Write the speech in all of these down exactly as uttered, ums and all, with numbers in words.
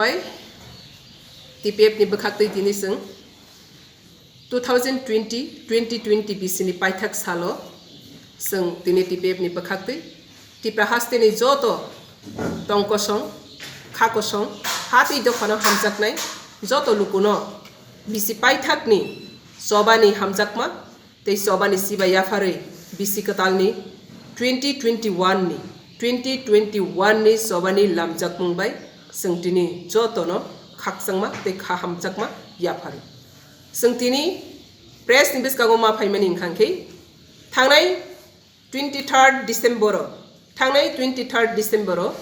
Bai, T P F ni bwkhaktwi tini chwng two thousand twenty, twenty twenty bisi ni paithak salo chwng tini T P F ni bwkhaktwi Tipra hasteni joto tong kosong, kha kosong, ha tei dophano hamjaknai joto lukuno bisi paithakni chobani hamjakma tei chobani sibai yapharwi bisi kwtalni twenty twenty-one ni, twenty twenty-one ni chobani lamjakmung bai chwng tini jotono khakchangma tei kha hamjakma yapharo. Chwng tini press ni bwskango ma phaimani wngkha khe thangnai twenty-third December o, thangnai twenty-third December o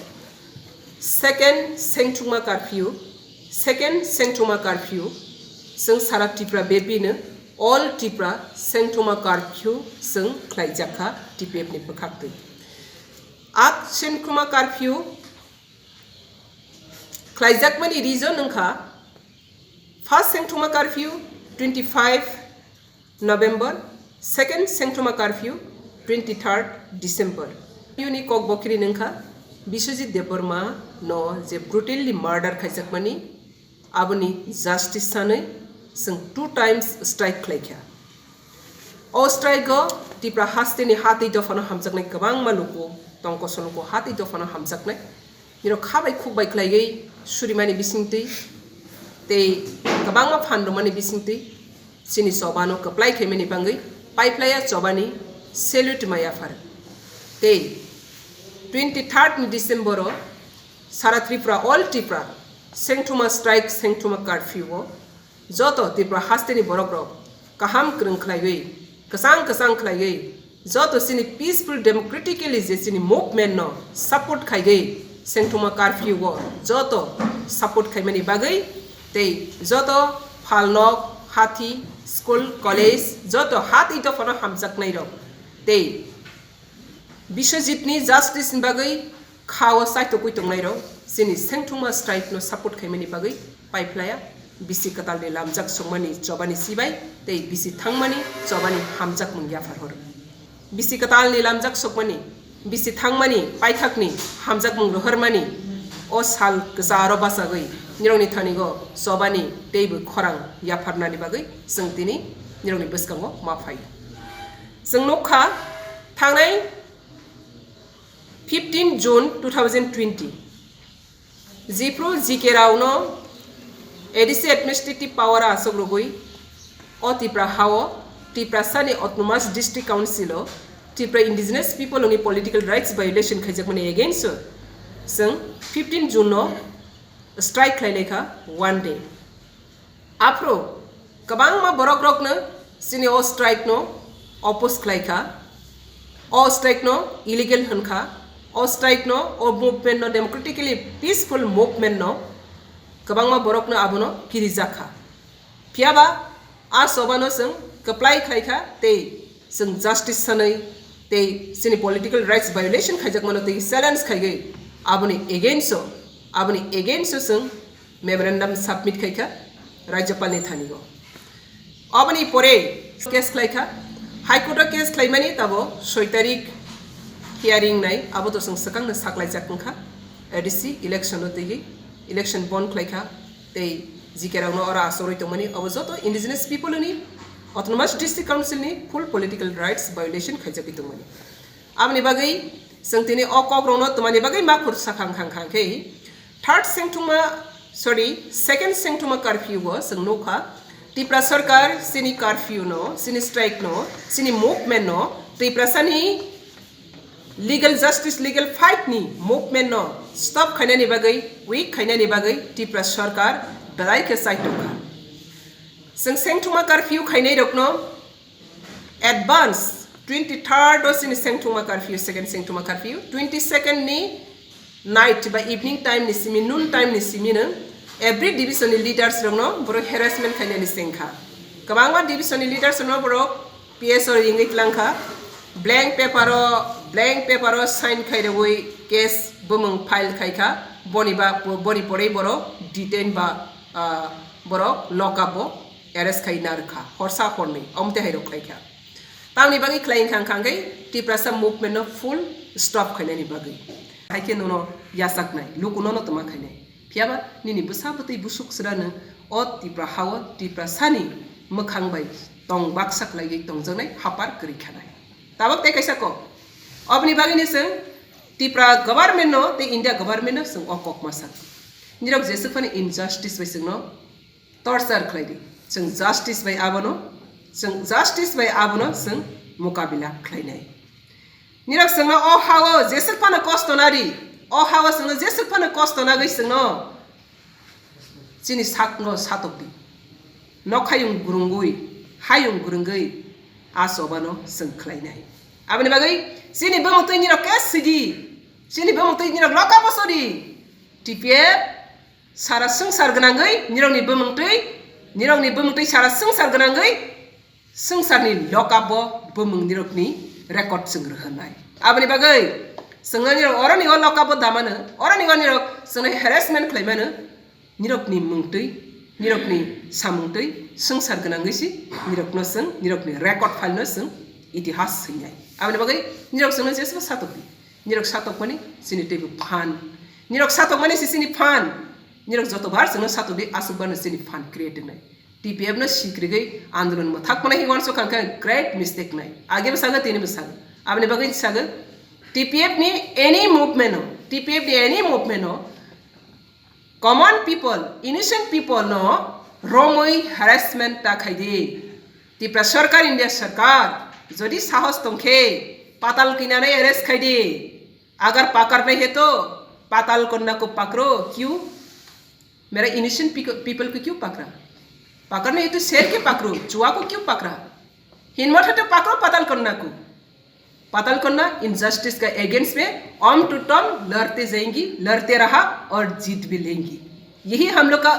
second Sengthungma curfew, second Sengthungma curfew, chwng sara Tripura bepino all Tripura Sengthungma curfew chwng khlaijakha T P F ni bwkhaktwi. Ak Sengthungma curfew khlaijakmani reason wngkha, first Sengthungma curfew twenty-five November, second Sengthungma curfew twenty-third December. Yuni kok bokiri nungkha Biswajit Debbarma no je brutally murder khaijakmani, aboni justice sanwi chwng two times strike khlaikha. O strike o Tipra hasteni ha tei dophano hamjaknai kwbangma luku tongkosong luku ha tei dophano hamjaknai. Nirok kha bai khuk bai khlaiwi surimani bisingtwi tei kwbangma phan rwmani bisingtwi chini chobano kwplai khaimani bagwi paiphlaiya chobani salute ma yaphar. Tei twenty-third ni December o sara Tripura, all Tripura, Sengthuma strike, Sengthuma curfew o joto Tripura hasteni borokrok kaham kwrwng khlaiwi, kwchang kwchang khlaiwi, joto chini peaceful democratically je chini movement no support khaiwi, Sengthuma curfew o joto support khaimani bagwi tei joto phalnok, hathi, school, college, joto ha tei dophano hamjaknairok tei Biswajitni justice ni bagwi kha o chaitokwi tongnairok chini Sengthuma strike no support khaimani bagwi paiphlaiya bisi kwtalni lamjak sokmani chobani sibai tei bisi thangmani chobani hamjakmung yaphar horo. Bisi kwtalni lamjak sokmani, bisi thangmani paithakni hamjakmung rohormani o sal kwcharo bachagwi nirokni thanigo chobani teibo khorang yapharnani bagwi chwng tini nirokni bwskango ma phaio. Chwng nukha thangnai fifteen June two thousand twenty, Jipru G K Rao no A D C administrative power asok rogwi o Tipra hao Tiprasani Autonomous District Council o Tipra Indigenous People ni political rights violation khaijakmani against o chwng fifteen June no strike khlailaikha one day. Aphuru kwbangma borokrokno chini o strike no oppose khlaikha, o strike no illegal hwnkha, o strike no, o movement no, democratically peaceful movement no kwbangma borokno abono kirijakha. Phiyaba a chobano chwng kwplai khlaikha tei chwng justice sanwi tei chini political rights violation khaijakmano tei challenge khaigwi aboni against o, aboni against o chwng memorandum submit khaikha Rajyapalni thani o. Aboni pore case khlaikha, High Court o case khlaimani tabo soi tarik hearing nai, abo to chwng swkangno saklaijak wngkha A D C election o twiwi election bond khlaikha tei G K rokno oro achorwi tongmani, abo joto indigenous people ni Autonomous District Council ni full political rights violation khaijagwi tongmani. Aboni bagwi chwng tini o kokrokno twmani bagwi ma khur sakha wngkha wngkha khe third Sengthungma, sorry, second Sengthungma curfew o chwng nukha Tipra Sarkar chini curfew no, chini strike no, chini movement no Tiprasani legal justice, legal fight ni movement no stop khainani bagwi, weak khainani bagwi Tipra Sarkar belai khe chai tongkha. Chwng Sengthungma curfew khainai rokno advance twenty-third o chini Sengthungma curfew, second Sengthungma curfew, twenty-second ni night ba evening time ni simi, noon time ni simi no every division ni leaders rokno borok harassment khainani chengkha. Kwbangma division ni leaders rokno borok P S o ringwi tlangkha. Blank paper o, blank paper o sign khairogwi case bumung file khaikha. Boni ba, boni porei borok detain ba, ah, borok lock up o arrest khai narwkha horsa hornwi, omte hairok khlaikha. Tamni bagwi khlai wngkha wngkha khe Tiprasa movement no full stop khainani bagwi. Haikhe nono yachaknai, lukuno no twma khainai. Phiyaba nini bwsa bwtwi busuk srano o Tipra hao Tiprasani mwkhang bai tong baksa khlaiwi tongjaknai hapar kwrwi khanai. Tabuk tei kaisa kok. Oboni bagwino chwng Tipra government no tei India government no chwng o kok ma sak. Nirok jeswk phano injustice bai chwngno torture khlai di. Chwng justice bai abono, chwng justice bai abono chwng mukabila khlainai. Nirok chwngno o hao jeswk phano kosto nadi, o hao chwngno jeswk phano kosto nagwi chwngno chini sakno satok di. Nok hayung gurungwi, hayung gurungwi a chobano chwng khlainai. Aboni bagwi chini bumung twi nirok ke sidi, chini bumung twi nirok loka bosodi. T P F sara swngchar gwnangwi nirokni bumung twi, nirokni bumung twi sara swngchar gwnangwi swngcharni lokabo bumung nirokni record chwng rwhwnai. Aboni bagwi chwngno nirok oroni o lokabo damano, oroni o nirok chwngno harassment khlaimano, nirokni mung twi, nirokni samung twi swngchar gwnangwi si nirokno chwng, nirokni record file no chwng itihas swinai. Aboni bagwi nirok chwngno jesbo satokdi. Nirok satokmani chini teibo phan. Nirok satokmani si chini phan. Nirok jotobar chwngno satokdi, aswkbarno chini phan create wngnai. T P F no sikrigwi andolon mwthak mwnai hi uansuk kha khe great mistake nai. Age bwsago tini bwsago. Aboni bagwi sago T P F ni any movement no, T P F ni any movement no common people, innocent people no romwi harassment ta khaidi. Tipra Sarkar, India Sarkar, jodi sahos tongkhe patal kinanai arrest khaidi. Agar pakar nahi hai to patal konna ko pakro, kyun? Mera innocent piko-, people ko kyun pakra? Pakarna hai to sher ke pakro, chua ko kyun pakra? Hinmat hai to pakro patal konna ko. पाताल कन्या इनजस्टिस का अगेंस्ट में हम to term लड़ते जाएंगी, लड़ते रहा और जीत भी लेंगी। यही हम लोग का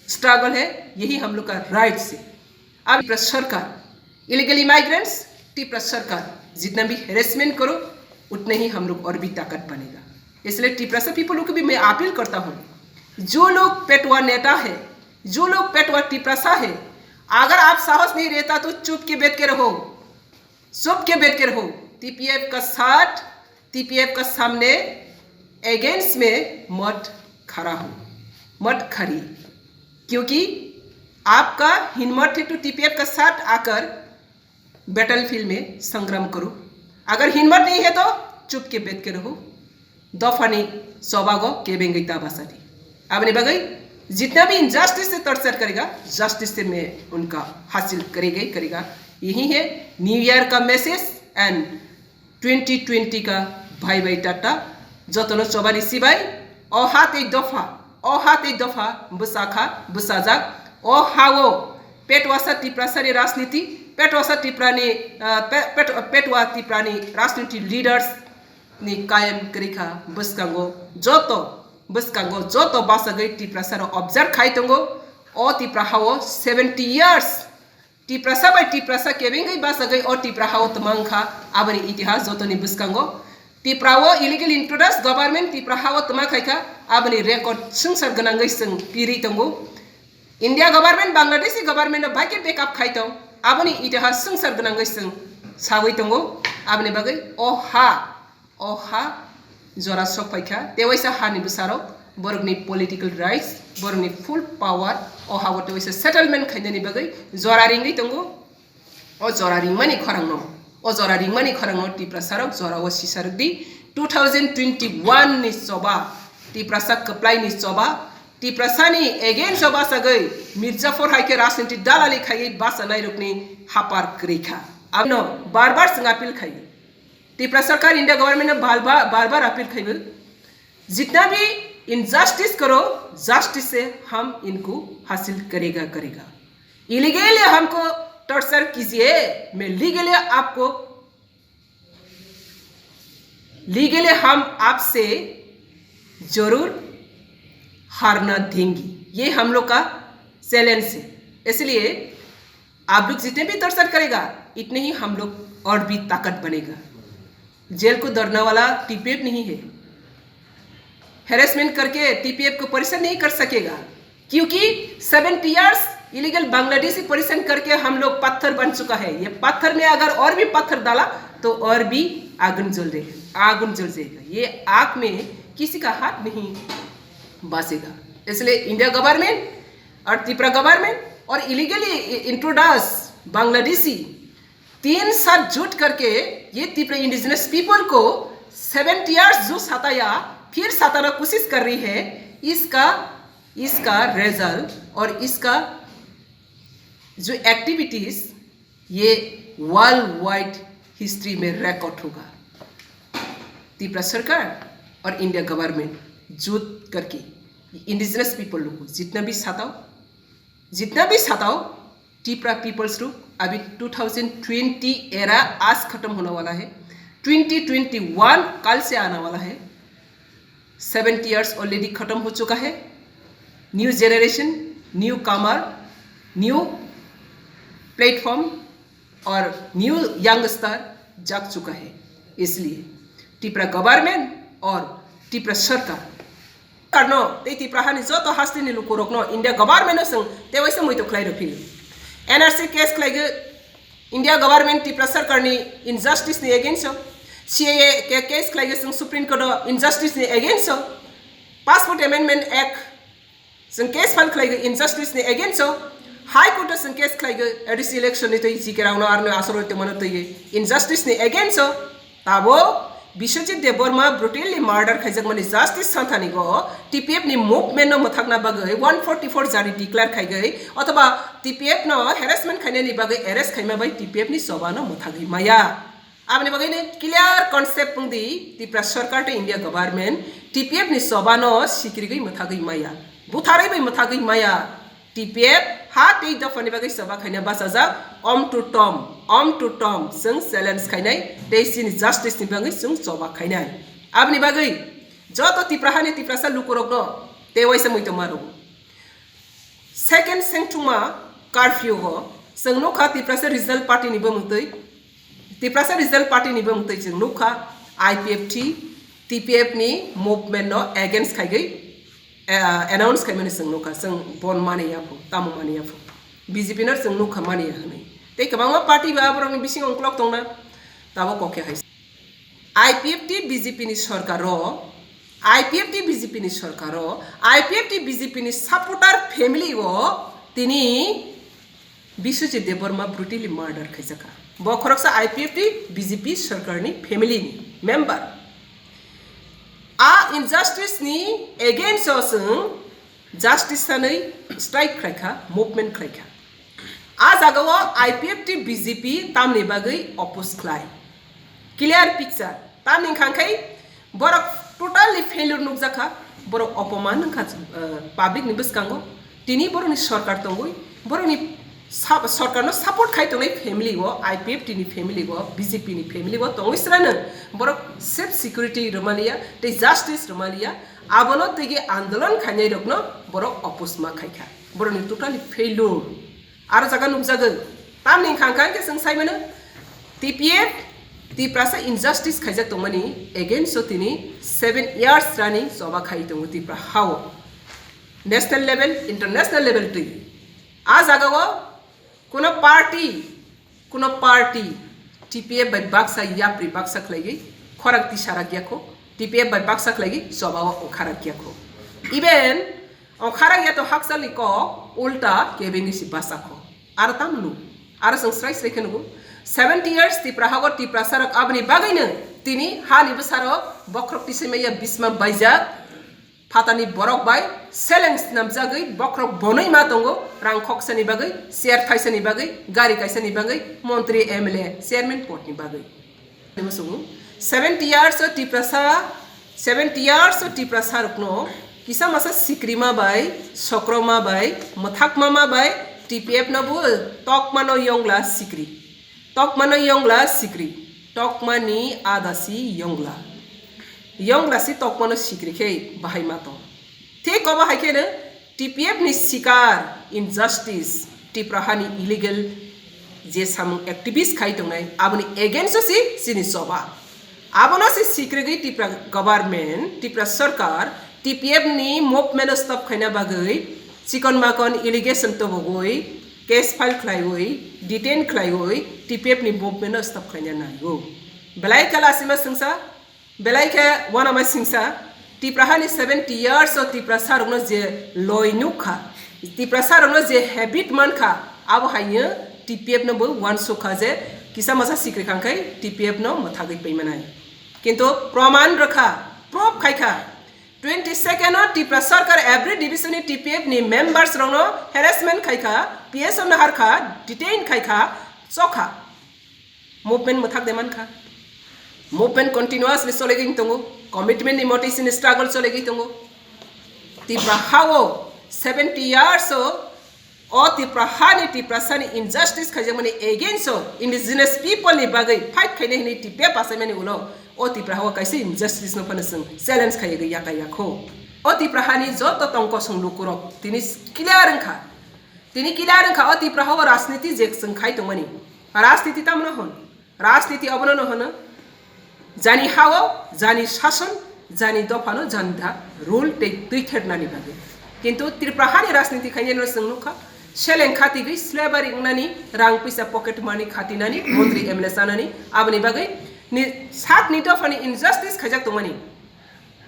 स्ट्रगल है, यही हम लोग का राइट्स है। अब तिप्रा सरकार, इलीगल इमाइग्रेंट्स, तिप्रा सरकार जितना भी हेरेसमेंट करो, उतने ही हम लोग और भी ताकत बनेगा। इसलिए तिप्रासा पीपल को भी मैं अपील करता हूँ, जो लोग पेटवा नेता है, जो लोग पेटवा तिप्रासा है, अगर आप साहस नहीं रहता तो चुप के बैठ के रहो। चुप के बैठ के रहो। टीपीएफ का साथ, टीपीएफ का सामने अगेंस्ट में मत खड़ा हो, मत खड़ी, क्योंकि आपका हिम्मत है तो टीपीएफ का साथ आकर बैटलफील्ड में संग्राम करो। अगर हिम्मत नहीं है तो चुप के बैठ के रहो। Dophani chobago kebengwi ta basadi. Aboni bagwi जितना भी इनजस्टिस से टॉर्चर करेगा, जस्टिस से मैं उनका हासिल करेगा ही करेगा। यही है न्यू ईयर का मैसेज एंड ट्वेंटी ट्वेंटी का bye bye tata. Jotono chobani sibai, o ha tei dopha, o ha tei dopha bwsa kha, bwsajak. O ha o petwasa Tiprasani rajniti, petwasa Tiprani, ah, pe-, pet-, petwa Tiprani rajniti leaders ni kayem kwrwi kha. Bwskango joto, bwskango joto bachagwi Tiprasa rok observe khai tongo. O Tipra hao seventy years Tiprasa bai Tiprasa kebengwi bachagwi o Tipra hao twma wngkha. Aboni itihas jotoni bwskango Tipra o illegal intruders government Tipra hao twma khaikha, aboni record swngchar gwnangwi chwng pirwi tongo. India government, Bangladeshi government no bai khe backup khai tong, aboni itihas swngchar gwnangwi chwng sawi tongo. Aboni bagwi o ha, o ha jora sok paikha, tewaisa hani bwsarok borokni political rights, borokni full power, o ha o tewaisa settlement khainani bagwi jora ringwi tongo. O jora ringmani khorangno, o jora ringmani khorangno Tiprasarok jorao sisarwkdi. Two thousand twenty-one ni choba, Tiprasa kwplaini choba, Tiprasani against o bachagwi Mirzaphor hai khe rajniti dalali khaiwi bachanairokni hapar kwrwi kha. Abono bar bar chwng appeal khai. Tipra Sarkar India government no bar bar, bar bar appeal khai bo, जितना भी इनजस्टिस करो, जस्टिस से हम इनको हासिल करेगा, करेगा। इलीगली हमको टॉर्चर कीजिए, मैं लीगली आपको, लीगली हम आपसे जरूर हार ना देंगे। ये हम लोग का चैलेंज है। इसलिए आप लोग जितने भी टॉर्चर करेगा, इतने ही हम लोग और भी ताकत बनेगा। जेल को दौड़ने वाला टीपीएफ नहीं है। हैरेसमेंट करके टीपीएफ को परेशान नहीं कर सकेगा, क्योंकि सेवेंटी ईयर्स इलीगल बांग्लादेशी परेशान करके हम लोग पत्थर बन चुका है। ये पत्थर में अगर और भी पत्थर डाला तो और भी आगन जल रहे, आगन जल जाएगा। ये आग में किसी का हाथ नहीं। बांचेगा। इसलिए इंडिया गवर्नमेंट और त्रिपुरा गवर्नमेंट और इलीगली इंट्रोडस बांग्लादेशी तीन साथ जुट करके ये त्रिपुरा इंडिजिनस पीपल को सेवेंटी ईयर्स जो सताया, फिर सताना कोशिश कर रही है, इसका इसका रिजल्ट और इसका जो एक्टिविटीज, ये वर्ल्ड वाइड हिस्ट्री में रिकॉर्ड होगा। त्रिपुरा सरकार और इंडिया गवर्नमेंट जुट करके इंडिजिनस पीपल लोग को जितना भी सताओ, जितना भी सताओ, टिपरा पीपल्स लोग अभी टू थाउजेंड ट्वेंटी एरा आज खत्म होने वाला है। ट्वेंटी ट्वेंटी वन कल से आने वाला है। सेवेंटी ईयर्स ऑलरेडी खत्म हो चुका है। न्यू जनरेशन, न्यू कमर, न्यू प्लेटफॉर्म और न्यू यंगस्टर जाग चुका है। इसलिए टिपरा गवर्नमेंट और टिपरा सरकार karno tei Tipra hani joto hasteni lukurokno India government-o chwng tewaisa muitu khlai rw phio. N R C case khlaigo India government Tipra sarkarni injustice-ni against-o, C A A ke case khlaigo chwng Supreme Court-o injustice-ni against-o, Passport Amendment Act chwng case file khlaigo injustice-ni against-o, High Court-o chwng case khlaigo A D C election-ni twi G K Rao-no aroni asoro tongmano twi injustice-ni against-o, Tabo Biswajit Debbarma brutally murder khaijakmani justice santhani go T P F ni movement no mwthakna bagwi one forty-four jari declare khaigwi othoba T P F no harassment khainani bagwi arrest khaima bai T P F ni choba no mwthagwi maya. Aboni bagwi ni clear concept wngdi Tipra sarkar tei India government T P F ni choba no sikrigwi mwthagwi maya, butharwi bai mwthagwi maya. T P F ha tei dophani bagwi choba khaina bachajak, om to tom, om to tom, chwng challenge khainai tei chini justice ni bagwi chwng choba khainai. Aboni bagwi joto Tipra hani Tiprasa lukurokno tei waisa muitu maro. Second sengthungma curfew o chwng nukha Tiprasa Regional Party ni bumung twi, Tiprasa Regional Party ni bumung twi chwng nukha I P F T, T P F ni movement no against khaigwi eh, announce khaimani chwng nukha, chwng bon mani yapho, tamo mani yapho. B J P no chwng nukha mani ya hwnwi. Tei kwbangma party ba borokni bisingo ongklok tongna, tabo kokya hai. I P F T B J P ni sorkaro, I P F T B J P ni sorkaro, I P F T B J P ni supporter family o tini Biswajit Debbarma brutally murder khaijaka. Bo khoroksa I P F T B J P sarkarni family ni member. A injustice ni against o chwng justice sanwi strike khlaikha, movement khlaikha. A jaga o I P F T B J P tamni bagwi oppose khlai. Clear picture. Tamni wngkha khe borok totally failure nukjakha, borok opoman wngkha, eh, public ni bwskango. Tini borokni sorkar tongwi, borokni sa-, sorkarno support khai tongnai family o, I P F T ni family o, B J P ni family o tongwi srano borok safe security rwmaliya tei justice rwmaliya, abono tigi andolon khainai rokno borok oppose ma khaikha. Borokni totally failure. Aro jaga nukjagwi. Tamni wngkha khe chwng sai mano T P F, Tiprasa injustice khaijak tongmani against o tini seven years running choba khai tongo Tipra hao. National level, international level twi. A jaga o kuno party, kuno party T P F bai baksa yapri baksa khlaigwi khorang tisarak yakho, T P F bai baksa khlaigwi choba o ongkharak yakho. Even Ongkharak ya to hakchalni kok ulta kebengwi si bachakho. Aro tamno? Aro chwng srai srai khe nugo. Seventy years Tipra hago Tiprasarok aboni bagwino tini hani bwsarok bokhorok tisai maya bisma baijak. Phatani borok bai seleng snamjagwi bokhorok bonwi ma tongo, rang khoksani bagwi, chair thaisani bagwi, gari kaisani bagwi, montri, M L A, chairman podni bagwi. Musungo seventy years o Tiprasa, seventy years o Tiprasa rokno kisa masa sikrima bai, sokroma bai, mwthakmama bai T P F no bo tokmano yongla sikri. Tokmano yongla sikri. Tokmani adasi yongla. Yongla si tokmano sikri khe bahai ma tong. Thik obo hai kheno T P F ni sikar injustice, Tipra hani illegal je samung activist khai tongnai, aboni against o si chini choba. Abono se sikrigwi Tipra government, Tipra sarkar, T P F ni movement o stop khaina bagwi chikon makon allegation tobogwi, case file khlaiwi, detain khlaiwi, T P F ni movement o stop khaina naigo. Belai khe lasima singsa, Belai khe uanama singsa, Tiprahani seventy years o Tiprasa rokno je loi nukha, Tiprasa rokno je habit mankha, abo haino T P F no bo uansukha je kisa masa sikri khangkhai T P F no mwthagwi paimanai. Kintu proman rwkha, proof khaikha. Twenty second o Tipra Sarkar every division ni T P F ni members rokno harassment khaikha, P S O no harkha, detain khaikha, chokha. Movement mwthak de mankha. Movement continuously cholegwi tongo. Commitment ni motei sini struggle cholegwi tongo. Tipra hao seventy years o, o Tipra hani Tiprasani injustice khaijakmani against o indigenous people ni bagwi fight khainai hwnwi T P F achaimani ulo o Tipra hao kaisa injustice no phano chwng challenge khaiwi yakai yakho. O Tipra hani joto tongkosong lukurok tini clear wngkha. Tini clear wngkha o Tipra hao rajniti je chwng khai tongmani. Rajniti tamno hwn. Rajniti obono no hwno, jani hao, jani sason, jani dophano jani da rule tei twi thernani bagwi. Kintu Tripura hani rajniti khainai no chwng nukha, seleng khatigwi slavery wngnani, rang pisa pocket money khatinani, montri M L A chanani, aboni bagwi ni sakni dophani injustice khaijak tongmani.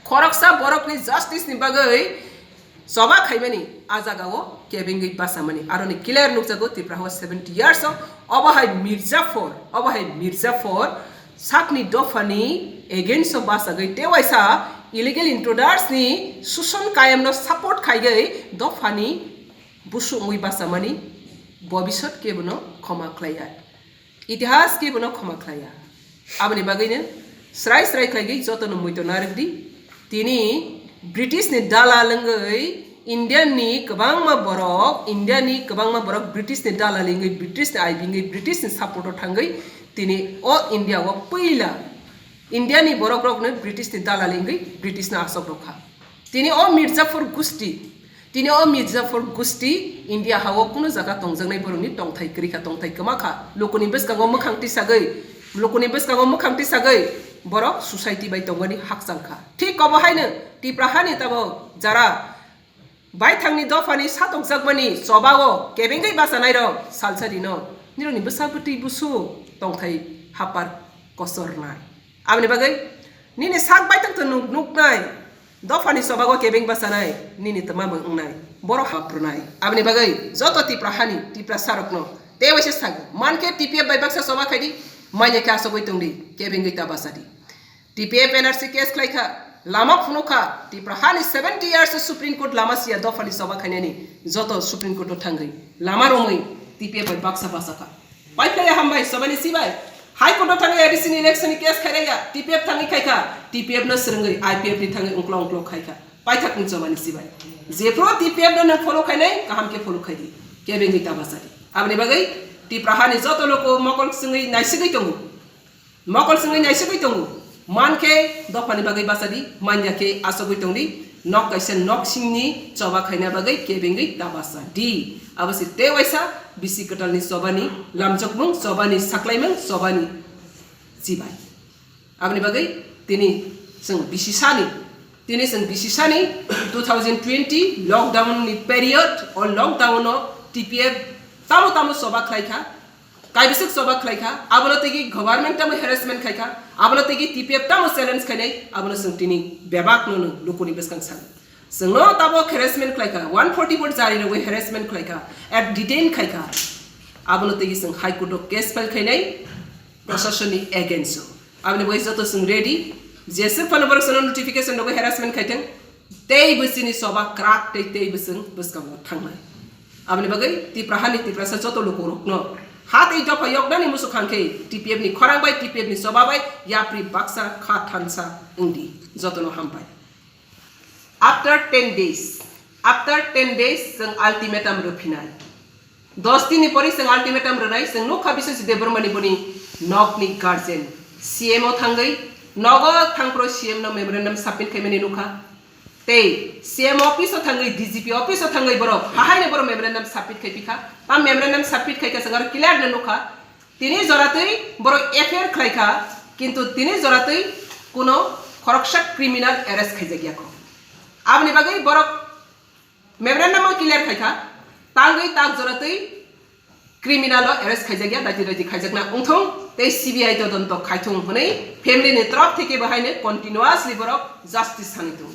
Khoroksa borokni justice ni bagwi choba khaimani a jagao kebengwi basamani. Aroni clear nukjago Tripura hao seventy years o obo hai Mirzaphor, obo hai Mirzaphor sakni dophani against o basagwi tewaisa illegal intruders ni Susan Kayam no support khaigwi dophani busuk wngwi basamani bobisot kebono khoma khlaiya. Itihas khe bono khoma khlaiya. Aboni bagwino srai srai khlaigwi jotono muito narwkdi. Tini British ni dalal wngwi Indian ni kwbangma borok, India ni kwbangma borok British ni dalal wngwi, British ni aibi wngwi, British ni support o thangwi tini o India o puila India ni borok rokno British ni dalal wngwi British no asok rokha. Tini o Mirzaphor gusti, tini o Mirzaphor gusti India hao kunu jaga tongjaknai borokni tongthai kwrwi kha, tongthai kwma kha. Lukuni bwskango mwkhang tisagwi, lukuni bwskango mwkhang tisagwi borok society bai tongmani hakchal kha. Thik obo haino Tipra hani tabok jara baithangni dophani satokjakmani chobao kebengwi bachanairok salsa rino nirokni bwsa bwtwi busu tongthai hapar kosornai. Aboni bagwi nini sak baithang to nuk-, nuknai. Dophani chobago kebeng bachanai, nini twma bo wngnai, borok haprwnai. Aboni bagwi joto Tipra hani, Tiprasarokno tei waisa sago, mankhe T P F bai baksa choba khaidi, manya khe asogwi tongdi, kebengwi ta bachadi. T P F N R C case khlaikha, lama phunukha, Tipra hani seventy years Supreme Court lama siya dophani choba khainani, joto Supreme Court o thangwi, lama romwi T P F bai baksa bachakha. Paiphlaiya hambai, chobani sibai. High Court o thangwi A D C ni election ni case khairaiya, T P F thangwi khaikha, T P F no swrwngwi I P F ni thangwi ungklo ungklo khaikha. Paithak ni chobani sibai. Jephru T P F no nwng follow khainai, kaham khe follow khaidi. Kebengwi ta bachadi. Aboni bagwi Tipra hani joto loko mokol swngwi naisigwi tongo. Mokol swngwi naisigwi tongo. Mankhe dophani bagwi bachadi, manya khe asogwi tongdi. Nok kaisa nok singni choba khaina bagwi kebengwi ta bachadi. Abo se tei waisa bisi kwtalni chobani lamchokmung, chobani saklaimung, chobani chibai. Aboni bagwi tini chwng bisi sani, tini chwng bisi sani two thousand twenty lockdown ni period, o lockdown o T P F tamo tamo choba khlaikha, kaibisik choba khlaikha, abono tigi government tamo harassment khaikha, abono tigi T P F tamo challenge khainai, abono chwng tini bebak no lukuni bwskang sani. Chwngno tabok harassment khlaikha, one forty four jari rogwi harassment khlaikha, at detain khaikha. Abono tigi chwng High Court o case file khainai prosasonni against o. Aboni bai joto chwng ready, jeswk phano borok chwngno notification rogwi harassment khaithwng, tei bo chini choba kwrak tei tei bo chwng bwskango thangnai. Aboni bagwi Tipra hani Tiprasa joto lukurokno ha tei dopha yoknani muchuk khankhe T P F ni khorang bai T P F ni choba bai yapri baksa kha thansa wngdi. Jotono hambai. After ten days, after ten days chwng ultimatum rwphinai. Dos din ni pore chwng ultimatum rwnai, chwng nukha Biswajit Debbarma ni boni nokni guardian C M o thangwi, nogo thangphro C M no memorandum submit khaimani nukha. Tei C M office o thangwi, D G P office o thangwi borok hahaino borok memorandum submit khai pikha. Ta memorandum submit khaikha chwng aro clear no nukha. Tini joratwi borok F I R khlaikha, kintu tini joratwi kuno khoroksa criminal arrest khaijakya kho. Aboni bagwi borok memorandum o clear khaikha, tangwi tak joratwi criminal o arrest khaijakya, daiti daiti khaijakna wngthung tei C B I todonto khaithung hwnwi family ni torop theke bo haino continuously borok justice sani tongo.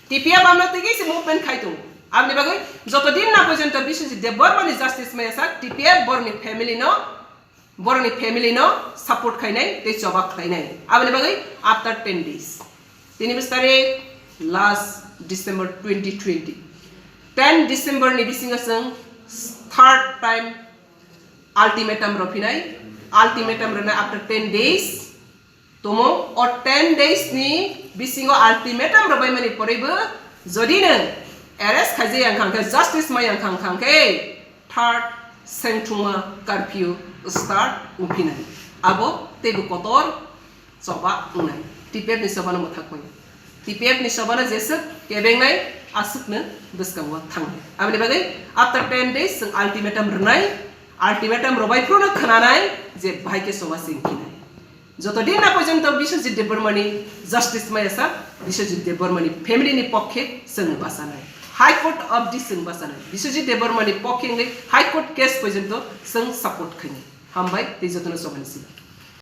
T P F amno tigi se movement khai tung. Aboni bagwi joto din na porjonto Biswajit Debbarma ni justice maya sak T P F borni family no, borni family no support khainai tei choba khlainai. Aboni bagwi after ten days. Tini bis tarik last December twenty twenty. Ten December ni bisingo chwng third time ultimatum rw phinai. Ultimatum rwnai after ten days. Tomo o ten days ni bisingo ultimatum rwbaimani poraibo jodi nwng arrest khaijak yang khang khe, justice ma yang khang khang khe third sengthuma curfew start wngphinai. Abo teibo kotor choba wngnai. T P F ni choba no mwthak manya. T P F ni choba no jeswk kebengnai aswk no bwskango thangnai. Aboni bagwi after ten days chwng ultimatum rwnai. Ultimatum rwbai phuru no khwnanai je bahai khe choba se wngphinai. Joto din na porjonto Biswajit Debbarma ni justice maya sak, Biswajit Debbarma ni family ni pokkhe chwng bachanai. High Court obdi chwng bachanai. Biswajit Debbarma ni pokkhe wngwi High Court case porjonto chwng support khainai. Hambai tei jotono choba ni simi.